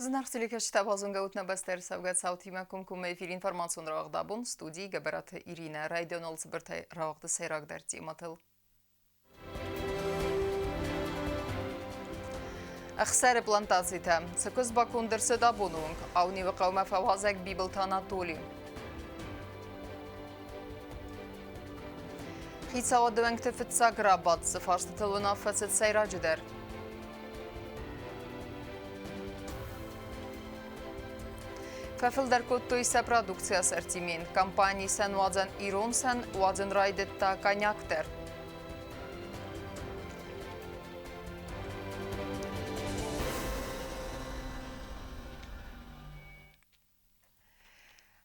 Зынаргъ телекӕсджытӕ, базонгӕ ут нӕ бӕстӕйы ӕрцӕугӕ цаутимӕ комкоммӕ эфир информацион рауагъд абон студийы Гӕбӕраты Иринӕ. Райдианыл цыбыртӕй рауагъды сӕйрагдӕр темӕтыл. Ӕхсӕры плантацитӕ. Цы куыст баконд ӕрцыд абоны онг? Ауневы хъӕумӕ фӕуазӕг Бибылты Анатоли. Хицауады уӕнгты фыццаг рабадт цы фарстытыл уынаффӕ цыд сӕйраджыдӕр? Фӕфылдӕр кодтой сӕ продукцийы ассортимент. Компани сӕнуадзӕн ирон сӕн уадзын райдыдта коньяк дӕр.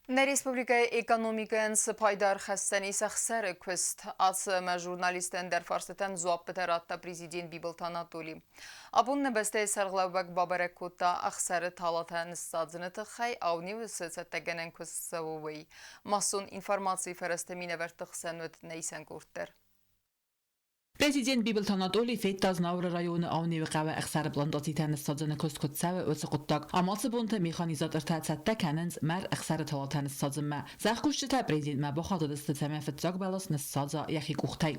Нӕ республикӕйы экономикӕйӕн цы пайда ӕрхӕсдзӕнис ӕхсӕры куыст? Ацы ӕмӕ журналисттӕн дӕр фарстытӕн дзуаппытӕ радта президент Бибылты Анатоли. Абон нӕ бӕстӕйы сӕргълӕууӕг бабӕрӕг кодта ӕхсӕры талатӕ ныссадзыны тыххӕй Аунеуы цы цӕттӕгӕнӕн куыст цӕуы, уый. Массон информацийы фӕрӕзты минӕвӕртты хсӕн уыд нӕ исӕн къорд дӕр. Президент Бибылты Анатолий федта Знауыры районы Аунеуы хъӕуы ӕхсӕры плантацитӕ ныссадзыны куыст куыд цӕуы, уыцы хъуыддаг. Ӕмӕ ацы бонты механизатортӕ цӕттӕ кӕнынц мӕр ӕхсӕры талатӕ ныссадзынмӕ. Зӕхкусджытӕ президентмӕ бахатыдысты, цӕмӕй фыццаг бӕлас ныссадза йӕхи къухтӕй.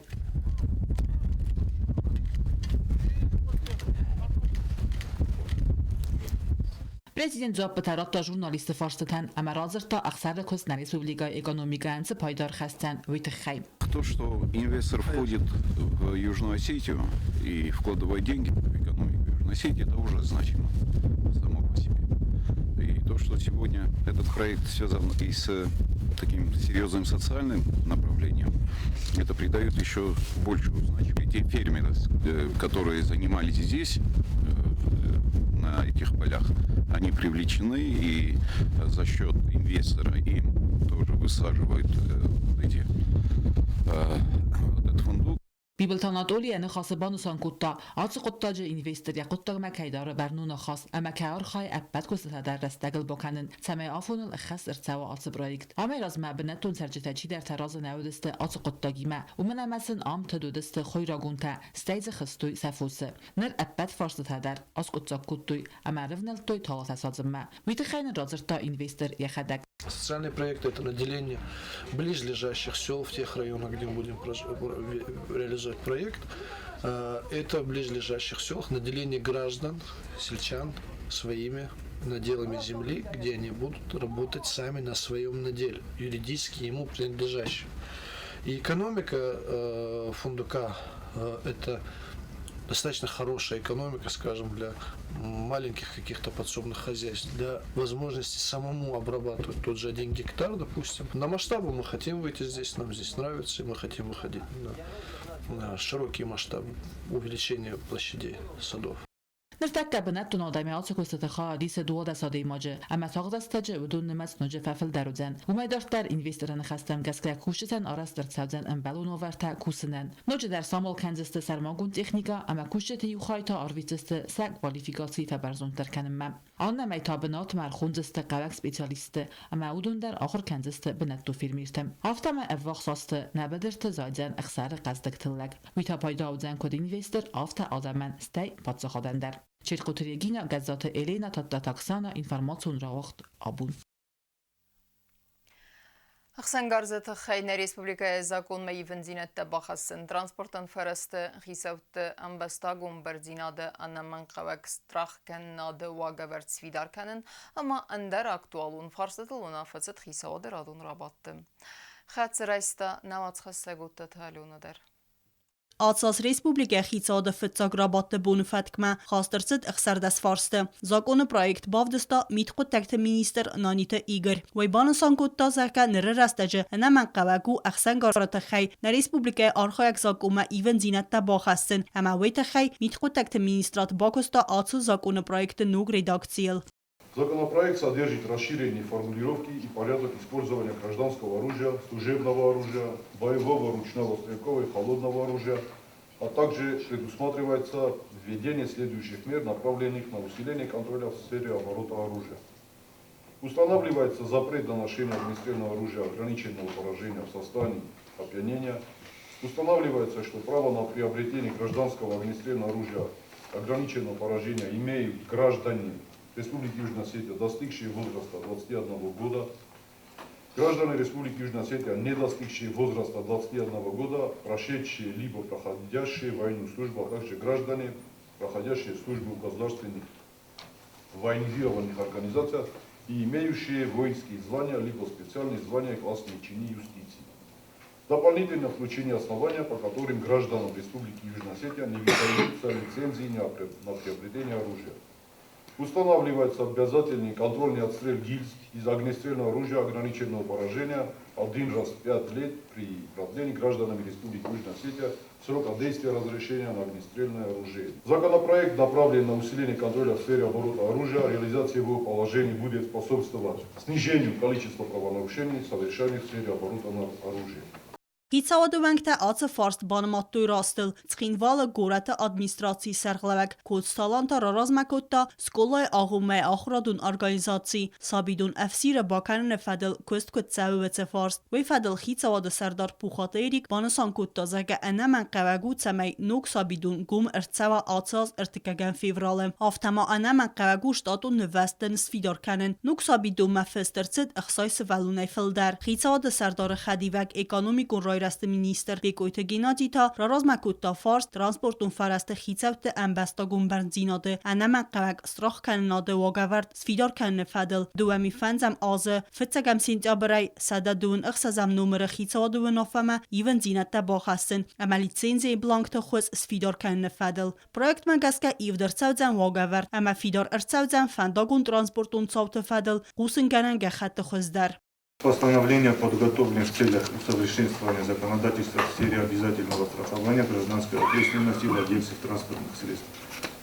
Президент дзуаппытӕ радта журналистты фарстытӕн ӕмӕ радзырдта ӕхсӕры куыст нӕ республикӕйы экономикӕйӕн цы пайда ӕрхӕсдзӕн, уый тыххӕй. То, что инвестор входит в Южную Осетию и вкладывает деньги в экономику Южной Осетии, это уже значимо само по себе. И то, что сегодня этот проект связан и с таким серьезным социальным направлением, это придает еще большую значимость. Те фермеры, которые занимались здесь, на этих полях, они привлечены и за счет инвестора им тоже высаживают эти, этот фундук. Бибылты Анатоли йӕ ныхасы банысан кодта, ацы хъуыддаджы инвестор йӕ хъуыддагмӕ кӕй дары бӕрнон ахаст ӕмӕ кӕй архайы ӕппӕт куыстытӕ дӕр рӕстӕгыл бакӕнын, цӕмӕй афоныл ӕххӕст ӕрцӕуа ацы проект. Амӕй размӕ бынӕттон цӕрджытӕ чидӕртӕ разы нӕ уыдысты ацы хъуыддагимӕ, уымӕн ӕмӕ сын ам тыд уыдысты хойрагонтӕ, стӕй дзы хызтой сӕ фосы. Ныр ӕппӕт фарстытӕ дӕр аскъуыддзаг кодтой ӕмӕ ӕрывнӕлдтой талатӕ садзынмӕ. Уый тыххӕй нын радзырдта инвестор йӕхӕдӕг. Социальный проект – это наделение близлежащих сел в тех районах, где мы будем реализовать проект. Это в близлежащих селах наделение граждан, сельчан своими наделами земли, где они будут работать сами на своем наделе, юридически ему принадлежащем. И экономика фундука – это достаточно хорошая экономика, скажем, для маленьких каких-то подсобных хозяйств, для возможности самому обрабатывать тот же 1 гектар, допустим. На масштабы мы хотим выйти здесь, нам здесь нравится, и мы хотим выходить на широкие масштабы увеличения площадей садов. Ныртӕккӕ бынӕттон адӕмӕй ацы куыстыты хайад исы 12 адӕймаджы, ӕмӕ тагъд рӕстӕджы уыдон нымӕц ноджы фӕфылдӕр уыдзӕн. Уымӕй дарддӕр инвесторы ныхӕстӕм гӕсгӕ кусджытӕн арӕзт ӕрцӕудзӕн ӕмбӕлон уавӕртӕ кусынӕн. Ноджыдӕр самал кӕндзысты сӕрмагонд техникӕ ӕмӕ кусджыты иу хай та арвитдзысты сӕ квалификаци фӕбӕрзонддӕр кӕнынмӕ. Аннӕмӕй та бынатмӕ ӕрхондзысты хъӕуӕг специалистты ӕмӕ уыдон дӕр ахуыр кӕндзысты бынӕттон фермертӕм. Афтӕ ма ӕввахс азты нӕ быдырты зайдзӕн ӕхсӕры хъӕздыг тыллӕг. Уый та пайда уыдзӕн куыд инвестор, афтӕ адӕмӕн, стӕй паддзахадӕн дӕр. Черкъоты Регина, Гӕззаты Елена, Тадтаты Оксана, информацион рауагъд абон. Ӕхсӕнгарзы тыххӕй нӕ республикӕйы законмӕ ивындзинӕдтӕ бахӕссын транспортон фӕрӕзты хицӕутты ӕмбӕстагон бӕрндзинады ӕнӕмӕнгхъӕуӕг страхкӕнынады уагӕвӕрд сфидар кӕнын ӕмӕ ӕндӕр актуалон фарстытыл уынаффӕ цыд хицауады радон рабадты. Хӕццӕ райста нӕ уацхӕссӕг Оттаты Алена дӕр. Ацас республикӕйы хицауады фыццаг рабадты боны фӕткмӕ хаст ӕрцыд 16 фарсты. Закъоны проект бавдыста мидхъуыддӕгты министр Наниты Игорь. Уый банысан кодта, зӕгъгӕ, ныры рӕстӕджы ӕнӕмӕнгхъӕуӕг у ӕхсӕнгарзы тыххӕй нӕ республикӕйы архайӕг закъонмӕ ивындзинӕдтӕ бахӕссын ӕмӕ уый тыххӕй мидхъуыддӕгты министрад бакуыста ацы закъоны проекты ног редакцийыл. Законопроект содержит расширение формулировки и порядок использования гражданского оружия, служебного оружия, боевого ручного стрелкового и холодного оружия, а также предусматривается введение следующих мер, направленных на усиление контроля в сфере оборота оружия. Устанавливается запрет на ношение огнестрельного оружия ограниченного поражения в состоянии опьянения. Устанавливается, что право на приобретение гражданского огнестрельного оружия ограниченного поражения имеют граждане, Республики Южная Осетия, достигшие возраста 21 года, граждане Республики Южная Осетия, не достигшие возраста 21 года, прошедшие либо проходящие военную службу, а также граждане, проходящие службу в государственных военизированных организациях и имеющие воинские звания либо специальные звания и классные чины юстиции. Дополнительно включение основания, по которым гражданам Республики Южная Осетия не выдаются лицензии на приобретение оружия. Устанавливается обязательный контрольный отстрел гильз из огнестрельного оружия ограниченного поражения один раз в 5 лет при продлении гражданами Республики Южная Осетия срока действия разрешения на огнестрельное оружие. Законопроект направлен на усиление контроля в сфере оборота оружия. Реализация его положений будет способствовать снижению количества правонарушений, совершаемых в сфере оборота оружия. Хицауады уӕнгтӕ ацы фарст банымадтой растыл. Цхинвалы горӕты администрацийы сӕргълӕууӕг Коцты Алан та раразмӕ кодта скъолайы агъоммӕйы ахуырадон организаци «Сабидон ӕфсир-ы» бакӕныны фӕдыл куыст куыд цӕуы, уыцы фарст. Уый фӕдыл хицауады сӕрдар Пухаты Эрик банысан кодта, зӕгъгӕ, ӕнӕмӕнгхъӕуӕг у, цӕмӕй ног сабидон гом ӕрцӕуа ацы аз 3 февралы. Афтӕ ма ӕнӕмӕнгхъӕуӕг у штатон нывӕзттӕ сфидар кӕнын. Ног сабидонмӕ фыст ӕрцыд 60 сывӕллонӕй фылдӕр. Хицауады сӕрдары хӕдивӕг, экономикон райрӕзты министр Бекъойты Геннадий та раразмӕ кодта фарст транспортон фӕрӕзты хицӕутты ӕмбӕстагон бӕрндзинады ӕнӕмӕнгхъӕуӕг страхкӕнынады уагӕвӕрд сфидар кӕныны фӕдыл 2005 азы 1 сентябрӕй 126-ӕм номыры хицауады уынаффӕмӕ ивындзинӕдтӕ бахӕссын ӕмӕ лицензийы бланкты хуыз сфидар кӕныны фӕдыл. Проектмӕ гӕсгӕ ивд ӕрцӕудзӕн уагӕвӕрд ӕмӕ фидар ӕрцӕудзӕн фӕндагон-транспортон цауты фӕдыл хъусынгӕнӕн гӕххӕтты хуыз дӕр. Постановление подготовлено в целях усовершенствования законодательства в сфере обязательного страхования гражданской ответственности владельцев транспортных средств.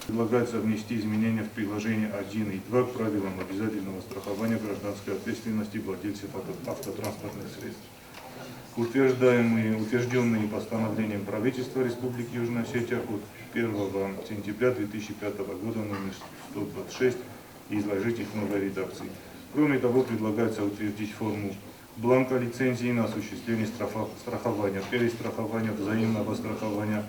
Предлагается внести изменения в приложение 1 и 2 к правилам обязательного страхования гражданской ответственности владельцев автотранспортных средств, утверждаемые, утвержденные постановлением правительства Республики Южная Осетия от 1 сентября 2005 года номер 126 и изложить их в новой редакции. Кроме того, предлагается утвердить форму бланка лицензии на осуществление страхования, перестрахования, взаимного страхования,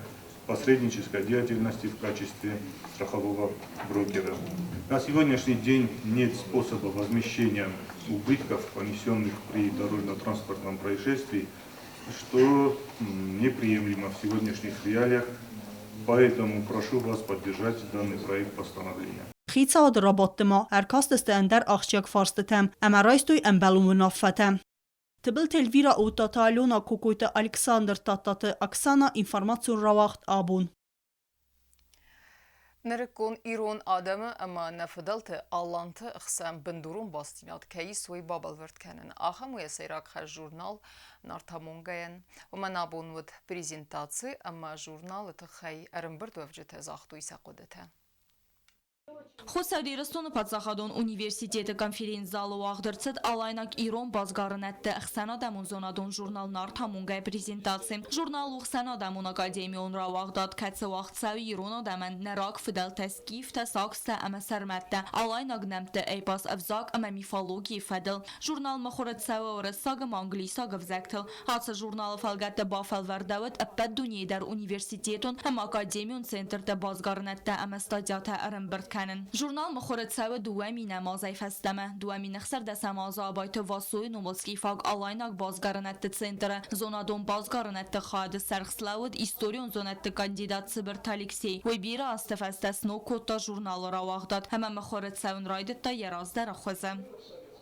посреднической деятельности в качестве страхового брокера. На сегодняшний день нет способа возмещения убытков, понесенных при дорожно-транспортном происшествии, что неприемлемо в сегодняшних реалиях. Поэтому прошу вас поддержать данный проект постановления. Хицауады рабадты ма ӕркастысты ӕндӕр ахсджиаг фарстытӕм ӕмӕ райстой ӕмбӕлон уынаффӕтӕ. Тыбылты Эльвира, Уытаты Алена, Кокойты Александр, Тадтаты Оксана, информацион рауагъд «Абон». Нырыккон ирон адӕмы ӕмӕ нӕ фыдӕлты аланты хсӕн бындурон бастдзинад кӕй ис, уый бабӕлвырд кӕнын. Ахӕм у йӕ сӕйраг хӕс журнал «Нартамонгӕ-йӕн». Уымӕн абон уыд презентаци ӕмӕ журналы тыххӕй ӕрӕмбырдуӕвджытӕ загътой сӕ хъуыдытӕ. Хуссар Ирыстоны паддзахадон университеты конференц-залы уагъд ӕрцыд алайнаг ирон базгарынӕдты ӕхсӕнадӕмон зонадон журнал «Нартамонгӕ» презентаци. Журнал у ӕхсӕнадӕмон академион рауагъдад, кӕцы уагъд цӕуы ирон адӕмӕн нӕ рагфыдӕлтӕ скифтӕ, сакстӕ ӕмӕ сӕрмӕттӕ, алайнаг нӕмтты эпос, ӕвзаг ӕмӕ мифологийы фӕдыл. Журнал мыхуыры цӕуы уырыссаг ӕмӕ англисаг ӕвзӕгтыл. Ацы журналы фӕлгӕтты бафӕлвӕрдӕуыд ӕппӕт дунейы дӕр университетон ӕмӕ академион центрты базгарынӕдтӕ ӕмӕ статьятӕ ӕрӕмбырд кӕнын. Журнал мыхуыры цӕуы 2000-ӕм азӕй фӕстӕмӕ. 2016-ӕм азы Абайты Васойы номыл скифаг алайнаг базгарынӕдты центры зонадон базгарынӕдты хайады сӕргъ слӕууыд историон зонӕдты кандидат Цыбырты Алексей. Уый бирӕ азты фӕстӕ сног кодта журналы рауагъдад ӕмӕ мыхуыры цӕуын райдыдта йӕ раздӕры хуызы.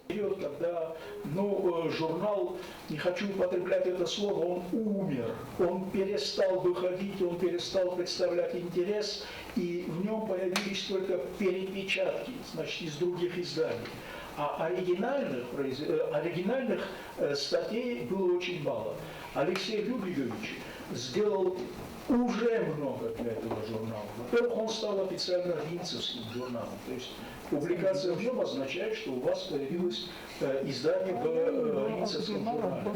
Период, когда, ну, журнал, не хочу употреблять это слово, он умер, он перестал выходить, он перестал представлять интерес, и в нем появились только перепечатки, значит, из других изданий. А оригинальных статей было очень мало. Алексей Людвигович сделал уже много для этого журнала. Во-первых, он стал официально ринцевским журналом. То есть публикация в нем означает, что у вас появилось издание в ринцевском журнале.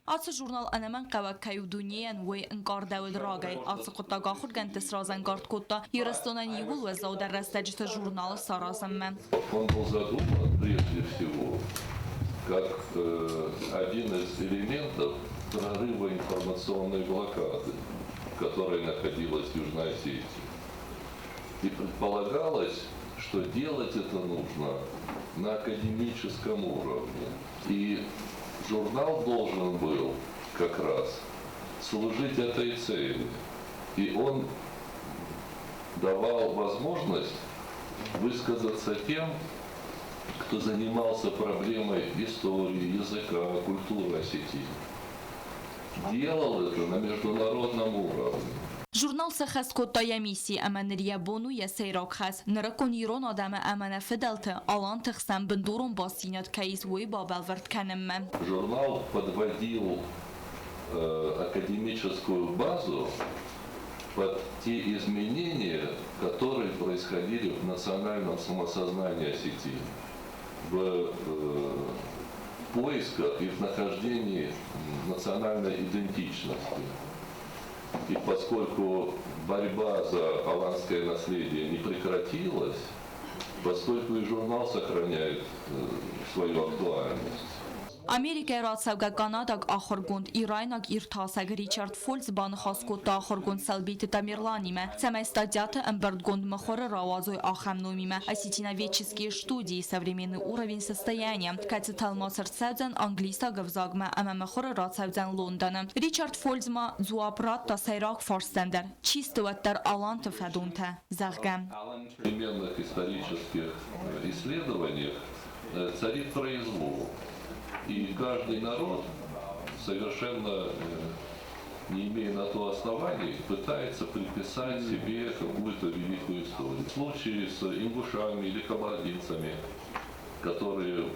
Ацы журнал ӕнӕмӕнгхъӕуӕг кӕй у дунейӕн, уый ӕнкъардӕуыд рагӕй. Ацы хъуыддаг ахуыргӕндты сразӕнгард кодта Ирыстонӕн иууыл уӕззаудӕр рӕстӕджыты журналы саразынмӕ. Он был задуман прежде всего как один из элементов прорыва информационной блокады, в которой находилась Южная Осетия. И предполагалось, что что делать это нужно на академическом уровне. И журнал должен был как раз служить этой цели. И он давал возможность высказаться тем, кто занимался проблемой истории, языка, культуры Осетии. Делал это на международном уровне. Журнал сӕххӕст кодта йӕ мисси ӕмӕ ныр йӕ бон у йӕ сӕйраг хӕс, нырыккон ирон адӕмы ӕмӕ нӕ фыдӕлты, аланты хсӕн бындурон бастдзинад кӕй ис, уый бабӕлвырд кӕнынмӕ. Журнал подводил академическую базу под те изменения, которые происходили в национальном самосознании Осетии, в поисках и в нахождении национальной идентичности. И поскольку борьба за аланское наследие не прекратилась, поскольку и журнал сохраняет свою актуальность. Америкӕйӕ рацӕугӕ канадаг ахуыргонд, ирайнаг иртасӕг Ричард Фольц баныхас кодта ахуыргонд Сӕлбиты Тамерланимӕ, цӕмӕй статьяты ӕмбырдгонд мыхуыры рауадзой ахӕм номимӕ «Осетиноведческие студии. Современный уровень состояния», кӕцы тӕлмац ӕрцӕудзӕн англисаг ӕвзагмӕ ӕмӕ мыхуыры рацӕудзӕн Лондоны. Ричард Фольц ма дзуапп радта сӕйраг фарстӕн дӕр, чи сты уӕддӕр аланты фӕдонтӕ, зӕгъгӕ. В современных исторических исследованиях царит произвол. И каждый народ, совершенно не имея на то оснований, пытается приписать себе какую-то великую историю. В случае с ингушами или кабардинцами, которые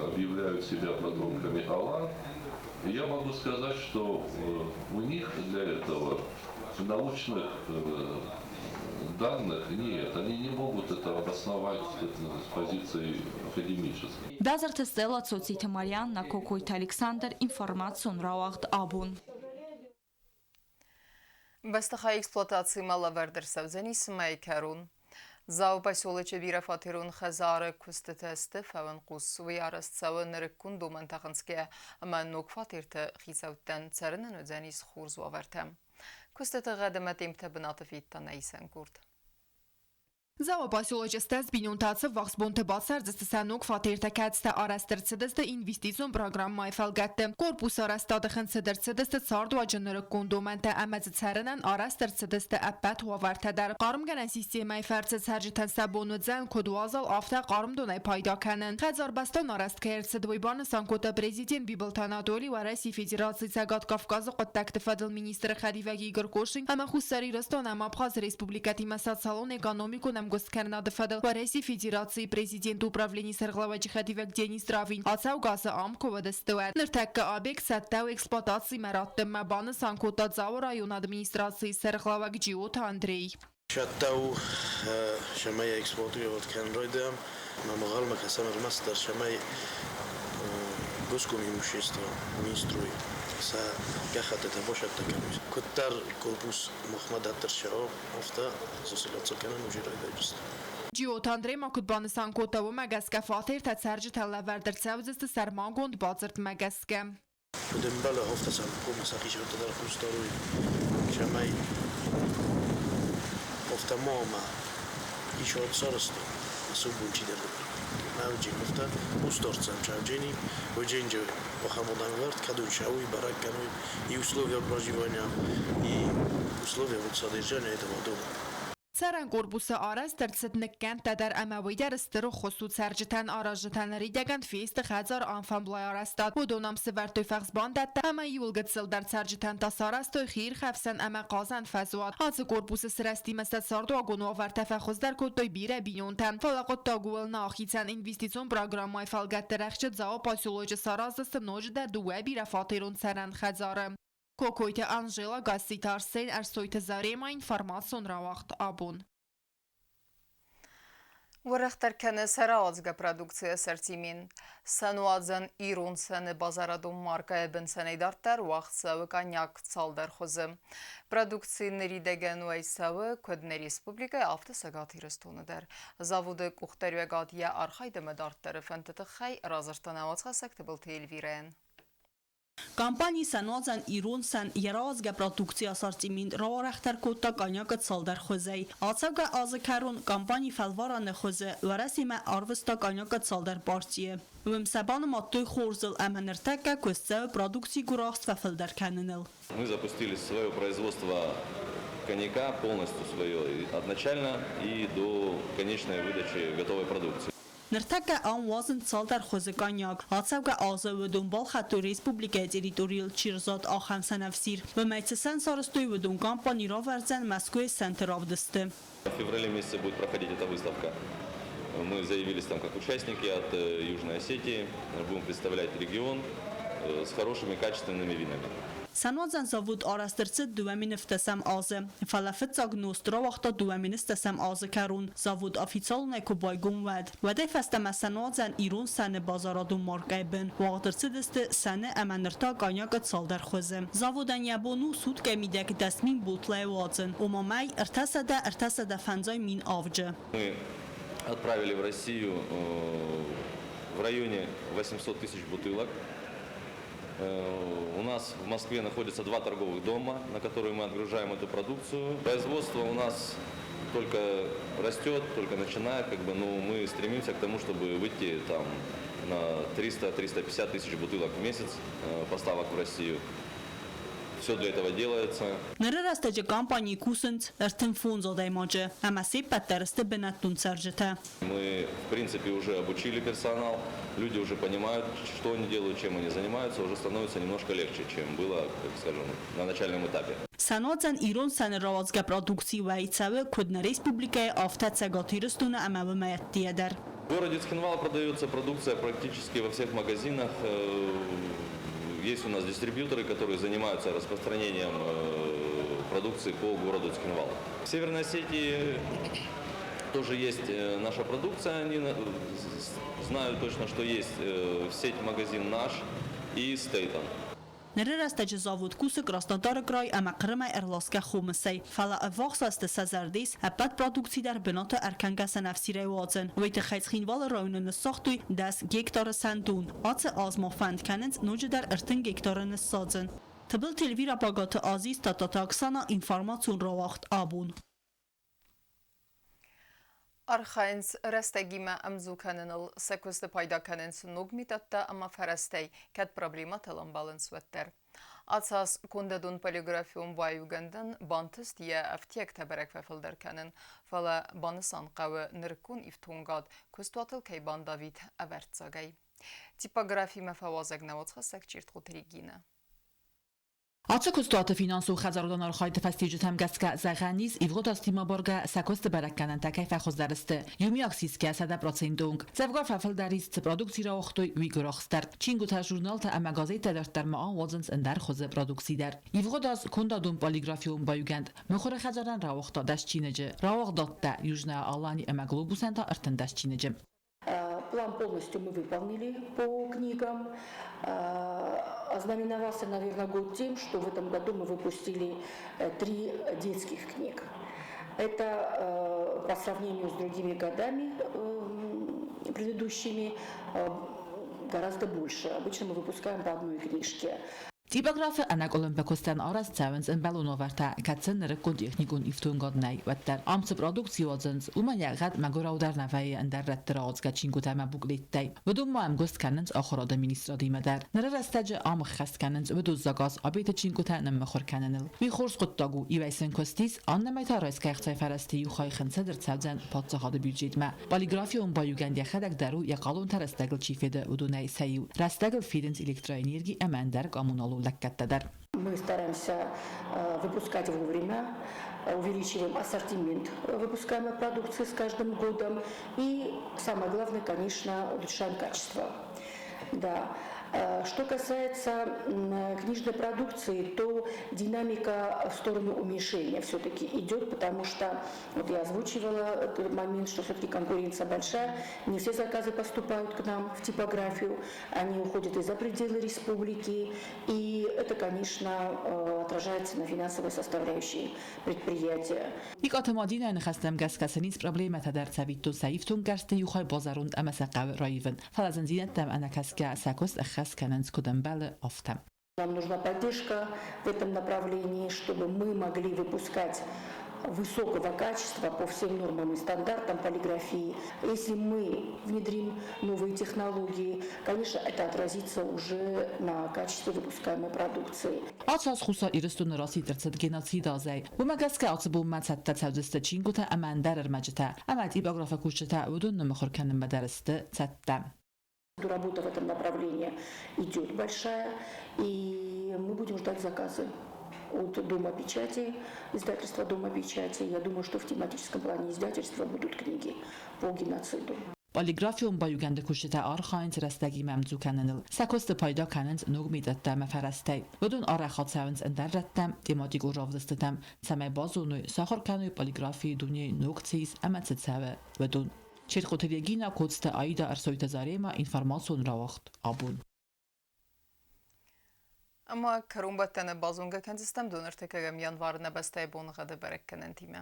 объявляют себя потомками алан, я могу сказать, что у них для этого научных данных нет. Они не могут это обосновать с позиции академической. Базарты Стелла, Цоциты Марианна, Кокойты Александр, информацион рауагъд «Абон». Бӕстыхай эксплуатацимӕ лӕвӕрд ӕрцӕудзӕнис мӕйы кӕрон. Дзауы поселочы бирӕфатерон хӕдзары куыстытӕ сты фӕуӕнхъус. Уый арӕзт цӕуы нырыккон домӕнтӕ хынцгӕйӕ ӕмӕ ног фатерты хицӕуттӕн цӕрынӕн уыдзӕнис хорз уавӕртӕ. Куыстыты гъӕд ӕмӕ темптӕ бынаты федта нӕ исӕн къорд. Дзауы поселочы стӕц бинонтӕ ацы ввахс бонты бацӕрдзысты сӕ ног фатертӕ, кӕцытӕ арӕзт ӕрцыдысты инвестицион программӕйы фӕлгӕтты. Корпусы арӕзтады хынцыд ӕрцыдысты цардуаджы нырыккон домӕнтӕ ӕмӕ дзы цӕрынӕн арӕзт ӕрцыдысты ӕппӕт уавӕртӕ дӕр. Хъармгӕнӕн системӕйы фӕрцы цӕрджытӕн сӕ бон уыдзӕн куыд уазал, афтӕ хъарм донӕй пайда кӕнын. Хӕдзар бӕстон арӕзт кӕй ӕрцыд, уый банысан кодта президент Бибылты Анатоли, Уӕрӕсейы Федерацийы Цӕгат Кавказы хъуыддӕгты фӕдыл министры хӕдивӕг Игорь Кошин ӕмӕ Хуссар Ирыстон ӕмӕ Абхазы республикӕтимӕ социалон-экономикон ӕмгуысткӕнынады фӕдыл Уӕрӕсейы Федерацийы президенты управленийы сӕргълӕууӕджы хӕдивӕг Денис Травин ацӕугӕ азы ам куы уыдысты, уӕд. Ныртӕккӕ объект цӕттӕ у эксплуатацимӕ раттынмӕ, банысан кодта Дзауы районы администрацийы сӕргълӕууӕг Джиоты Андрей. Цӕттӕ у, цӕмӕй эксплуатировать кӕнын райдайӕм. Мӕ ӕнхъӕлмӕ кӕсӕм ӕрмӕстдӕр, цӕмӕй Госкомимущество, Минстрой сӕ гӕххӕттытӕ бацӕттӕ кӕной. Куыддӕр корпус махмӕ дарддӕр цӕуа, афтӕ заселяться кӕнын уже райдайдзысты. Джиоты Андрей ма куыд банысан кодта, уымӕ гӕсгӕ фатертӕ цӕрджытӕ лӕвӕрд ӕрцӕудзысты сӕрмагонд бадзырдмӕ гӕсгӕ. Куыд ӕмбӕлы, афтӕ сӕм хъуамӕ сӕ хицӕуттӕ дӕр хъус дарой, цӕмӕй афтӕ ма ӕмӕ хицауад сарӕзта, ацы бон чидӕр Мӕуджин афтӕ хъусдардзӕн Чавджени, уыдженджы ахӕм уыдӕмвӕрд, кӕд уый цӕуй, бӕрӕг кӕнуй и условия проживания, и условия вот содержания этого дома. Цӕрӕн корпусы арӕзт ӕрцыд ныккӕндтӕ дӕр ӕмӕ уый дӕр стыр ӕххуыс у цӕрджытӕн, аразджытӕн ныридӕгӕн фесты хӕдзар анфамблай арӕзтад. Уыдон ӕм сӕвӕрдтой фӕхсбандӕттӕ ӕмӕ иуыл гыццылдӕр цӕрджытӕн та сарӕзтой хиирхӕфсӕн ӕмӕ хъазӕн фӕзуат. Ацы корпусы сырӕзтимӕ сӕ цардуагон уавӕртӕ фӕхуыздӕр кодтой бирӕ бинонтӕ. Фӕлӕ хъуыддаг ууыл нӕ ахицӕн. Инвестицион программӕйы фӕлгӕтты рӕхджы Дзауы поселочы сараздзысты ноджыдӕр дыууӕ бирӕфатерон цӕрӕн хӕдзары. Кокойты Анжела, Гасситы Арсен, Ӕрсойты Зарема, информацион рауагъд «Абон». Уӕрӕхдӕр кӕны сӕ рауадзгӕ продукцийы ассортимент. Сӕнуадзӕн ирон сӕны базарадон маркӕйы бын сӕнӕй дарддӕр уагъд цӕуы коньяк цалдӕр хуызы. Продукци ныридӕгӕн уӕй цӕуы куыд нӕ республикӕйы, афтӕ Цӕгат Ирыстоны дӕр. Заводы къухдариуӕгад йӕ архайд ӕмӕ дарддӕры фӕндты тыххӕй радзырдта нӕ уацхӕссӕг Тыбылты Эльвирӕйӕн. Компани сӕнуадзӕн ирон сӕн йӕ рауадзгӕ продукцийы ассортимент рауӕрӕхдӕр кодта коньякы цалдӕр хуызӕй. Ацӕугӕ азы кӕрон компани фӕлварӕны хуызы Уӕрӕсемӕ арвыста коньякы цалдӕр партийы. Уым сӕ банымадтой хорзыл ӕмӕ ныртӕккӕ куыст цӕуы продукцийы гуырахст фӕфылдӕр кӕныныл. Мы запустили свое производство коньяка полностью свое от начала и до конечной выдачи готовой продукции. Ныртӕккӕ ам уадзынц цалдӕр хуызы коньяк. Ацӕугӕ азы уыдон балхӕдтой республикӕйы территорийыл чи рзад, ахӕм сӕнӕфсир. Уымӕй цы сӕн сарӕзтой, уыдон компани равӕрдзӕн Мӕскуыйы сӕнты равдысты. В феврале месяце будет проходить эта выставка. Мы заявились там как участники от Южной Осетии. Будем представлять регион с хорошими качественными винами. Сӕнуадзӕн завод арӕзт ӕрцыд 2017 азы. Фӕлӕ фыццаг нозт рауагъта 2010 азы кӕрон, завод официалонӕй куы байгом, уӕд. Уӕдӕй фӕстӕмӕ сӕнуадзӕн ирон сӕны базарадон маркӕйы бын уагъд ӕрцыдысты сӕны ӕмӕ ныр та коньякы цалдӕр хуызы. Заводӕн йӕ бон у суткӕйы мидӕг 10 000 бутлӕйы уадзын, ома мӕй 300 350 000 авджы. Мы отправили в Россию в районе 800 тысяч бутылок. У нас в Москве находится два торговых дома, на которые мы отгружаем эту продукцию. Производство у нас только растет, только начинает, как бы, ну, мы стремимся к тому, чтобы выйти там на 300-350 тысяч бутылок в месяц поставок в Россию. Все для этого делается. Ныры рӕстӕджы компанийы кусынц 35 адӕймаджы ӕмӕ се ппӕт дӕр сты бынӕттон цӕрджытӕ. Мы, в принципе, уже обучили персонал, люди уже понимают, что они делают, чем они занимаются, уже становится немножко легче, чем было, как скажем, на начальном этапе. Сӕнуадзӕн ирон сӕны рауадзгӕ продукци уӕй цӕуы куыд нӕ республикӕйы, афтӕ Цӕгат Ирыстоны ӕмӕ уымӕй ӕддейӕ дӕр. В городе Цхинвал продается продукция практически во всех магазинах. Есть у нас дистрибьюторы, которые занимаются распространением продукции по городу Цхинвал. В Северной Осетии тоже есть наша продукция. Они знают точно, что есть сеть магазин «Наш» и «Стейтон». Ныры рӕстӕджы завод кусы Краснодары край ӕмӕ Хъырымӕй ӕрласгӕ хомысӕй. Фӕлӕ ӕввахс азты сӕ зӕрды ис ӕппӕт продукци дӕр бынаты ӕркӕнгӕ сӕнӕфсирӕй уадзын. Уый тыххӕй Цхинвалы районы ныссагътой 10 гектары сӕндон. Ацы аз ма фӕнд кӕнынц ноджыдӕр 30 гектары ныссадзын. Тыбылты Эльвира, Багаты Азиз, Тататы Оксана, информацион рауагъд «Абон». Архайынц рӕстӕгимӕ ӕмдзу кӕныныл, сӕ куысты пайда кӕнынц ног методтӕ ӕмӕ фӕрӕзтӕй, кӕд проблемӕтыл ӕмбӕлынц, уӕддӕр. Ацы аз кондадон полиграфион баиугӕндӕн бантыст йӕ ӕфтиӕгтӕ бӕрӕг фӕфылдӕр кӕнын, фӕлӕ банысан хъӕуы, нырыккон ифтонгад куыстуатыл кӕй бандавид ӕвӕрццагӕй. Типографимӕ фӕуазӕг нӕ уацхӕссӕг Чертхъоты Регинӕ. Ацы куыстуаты финансон хӕдзарадон архайды фӕстиуджытӕм гӕсгӕ зӕгъӕн ис, ивгъуыд азтимӕ абаргӕ сӕ куысты бӕрӕггӕнӕнтӕ кӕй фӕхуыздӕр сты. Иумиаг сисгӕ 100% онг. Дзӕвгар фӕфылдӕр ис, цы продукци рауагътой, уый гуырахст дӕр. Чингуытӕ, журналтӕ ӕмӕ газеттӕ дарддӕр ма уадзынц ӕндӕр хуызы продукци дӕр. Ивгъуыд аз кондадон полиграфион баиугӕнд Мыхуыры хӕдзарӕн рауагъта 10 чиныджы. Рауагъдадтӕ Южная Алани ӕмӕ Глобусӕн та 13 чиныджы. План полностью мы выполнили по книгам. Ознаменовался, наверное, год тем, что в этом году мы выпустили три детских книг. Это по сравнению с другими годами предыдущими гораздо больше. Обычно мы выпускаем по одной книжке. Типографы ӕнӕкъуылымпы куыстӕн арӕзт цӕуынц ӕмбӕлон уавӕртӕ, кӕд сын нырыккон техникон ифтонгад нӕй, уӕддӕр. Ам цы продукци уадзынц, уымӕн йӕ гъӕд мӕгуыраудӕр нӕ вӕййы ӕндӕр рӕтты рауадзгӕ чингуытӕ ӕмӕ буклеттӕй. Уыдон ма ӕмгуыст кӕнынц ахуырады министрадимӕ дӕр. Ныры рӕстӕджы ам ӕххӕст кӕнынц уыдон заказ абеты чингуытӕ ныммыхуыр кӕныныл. Уый хорз хъуыддаг у, иуӕй сын куыст ис, аннӕмӕй та райсгӕ ӕхцайы фӕрӕзты иу хай хынцыд ӕрцӕудзӕн паддзахады бюджетмӕ. Полиграфион баиугӕнд йӕхӕдӕг дӕр у, йӕ хъалонтӕ рӕстӕгыл чи фиды, уыдонӕй сӕ иу. Рӕстӕгыл фидынц электроэнерги ӕмӕ ӕндӕр коммуналон лӕггӕдтӕ дӕр. Мы стараемся выпускать вовремя, увеличиваем ассортимент выпускаемой продукции с каждым годом и, самое главное, конечно, улучшаем качество. Да. Что касается книжной продукции, то динамика в сторону уменьшения все-таки идет, потому что вот я озвучивала этот момент, что все-таки конкуренция большая, не все заказы поступают к нам в типографию, они уходят и за пределы республики, и это, конечно, отражается на финансовой составляющей предприятия. Икъаты Мадинӕйы ныхӕстӕм гӕсгӕ сын ис проблемӕтӕ дӕр, цӕвиттон, сӕ ифтонггӕрзты иу хай базӕронд ӕмӕ сӕ хъӕуы раивын. Фӕлӕ зындзинӕдтӕм ӕнӕкӕсгӕ сӕ куыст ӕххӕст кӕнынц, куыд ӕмбӕлы, афтӕ. Нам нужна поддержка в этом направлении, чтобы мы могли выпускать высокого качества по всем нормам и стандартам полиграфии. Если мы внедрим новые технологии, конечно, это отразится уже на качестве выпускаемой продукции. Ацы аз Хуссар Ирыстоны расидт ӕрцыд геноциды азӕй. Уымӕ гӕсгӕ ацы бонмӕ цӕттӕ цӕудзысты чингуытӕ ӕмӕ ӕндӕр ӕрмӕджытӕ, ӕмӕ типографы кусджытӕ уыдон ныммыхуыр кӕнынмӕ дӕр сты цӕттӕ. Работа в этом направлении идет большая, и мы будем ждать заказы от Дома печати, издательства Дома печати. Я думаю, что в тематическом плане издательства будут книги по геноциду. Полиграфион баиугӕнды куыстытӕ архайынц рӕстӕгимӕ ӕмдзу кӕныныл. Сӕ куысты пайда кӕнынц ног методтӕ ӕмӕ фӕрӕзтӕй. Уыдон арӕх ацӕуынц ӕндӕр рӕттӕм, тематикон равдыстытӕм, цӕмӕй базоной, сахуыр кӕной полиграфийы дунейы ног цы ис ӕмӕ цы цӕуы, уыдон. Черкъоты Регина, Коцты Аида, Ӕрсойты Зарема, информацион рауагъд абон. Ӕмӕ кӕронбӕттӕны базонгӕ кӕндзыстӕм донортӕ январы нӕ бӕстӕйы боныгъӕды бӕрӕггӕнӕнтимӕ.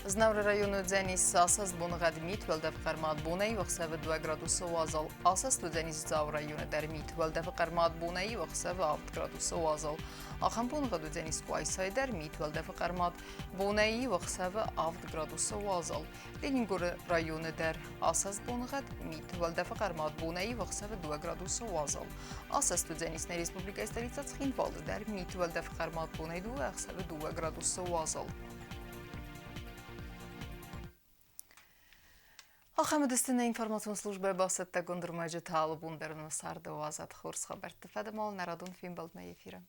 Знауыры районы уыдзӕнис асӕст боныгъӕд мит, уӕлдӕф хъӕрмад бонӕй, ӕхсӕвы 2 градусы уазал. Асӕст уыдзӕнис Дзауы районы дӕр мит, уӕлдӕфы хъӕрмад бонӕй, ӕхсӕвы 7 градусы уазал. Ахӕм боныгъӕд уыдзӕнис Къуайсайы дӕр мит, уӕлдӕфы хъӕрмад бонӕй, ӕхсӕвы 7 градусы уазал. Ленингоры районы дӕр асӕст боныгъӕд мит, уӕлдӕфы хъӕрмад бонӕй, ӕхсӕвы 2 градусы уазал. Асӕст уыдзӕнис нӕ республикӕйы столицӕ Цхинвалы дӕр мит, уӕлдӕфы хъӕрмад бонӕй 2, ӕхсӕвы 2 градусы уазал. Ахӕм уыдысты нӕ информацион службӕйы бацӕттӕгонд ӕрмӕджытӕ. Алы бон дӕр нын царды уадзӕд хорз хабӕртты фӕдыл нӕ радон фембӕлдмӕ эфиры.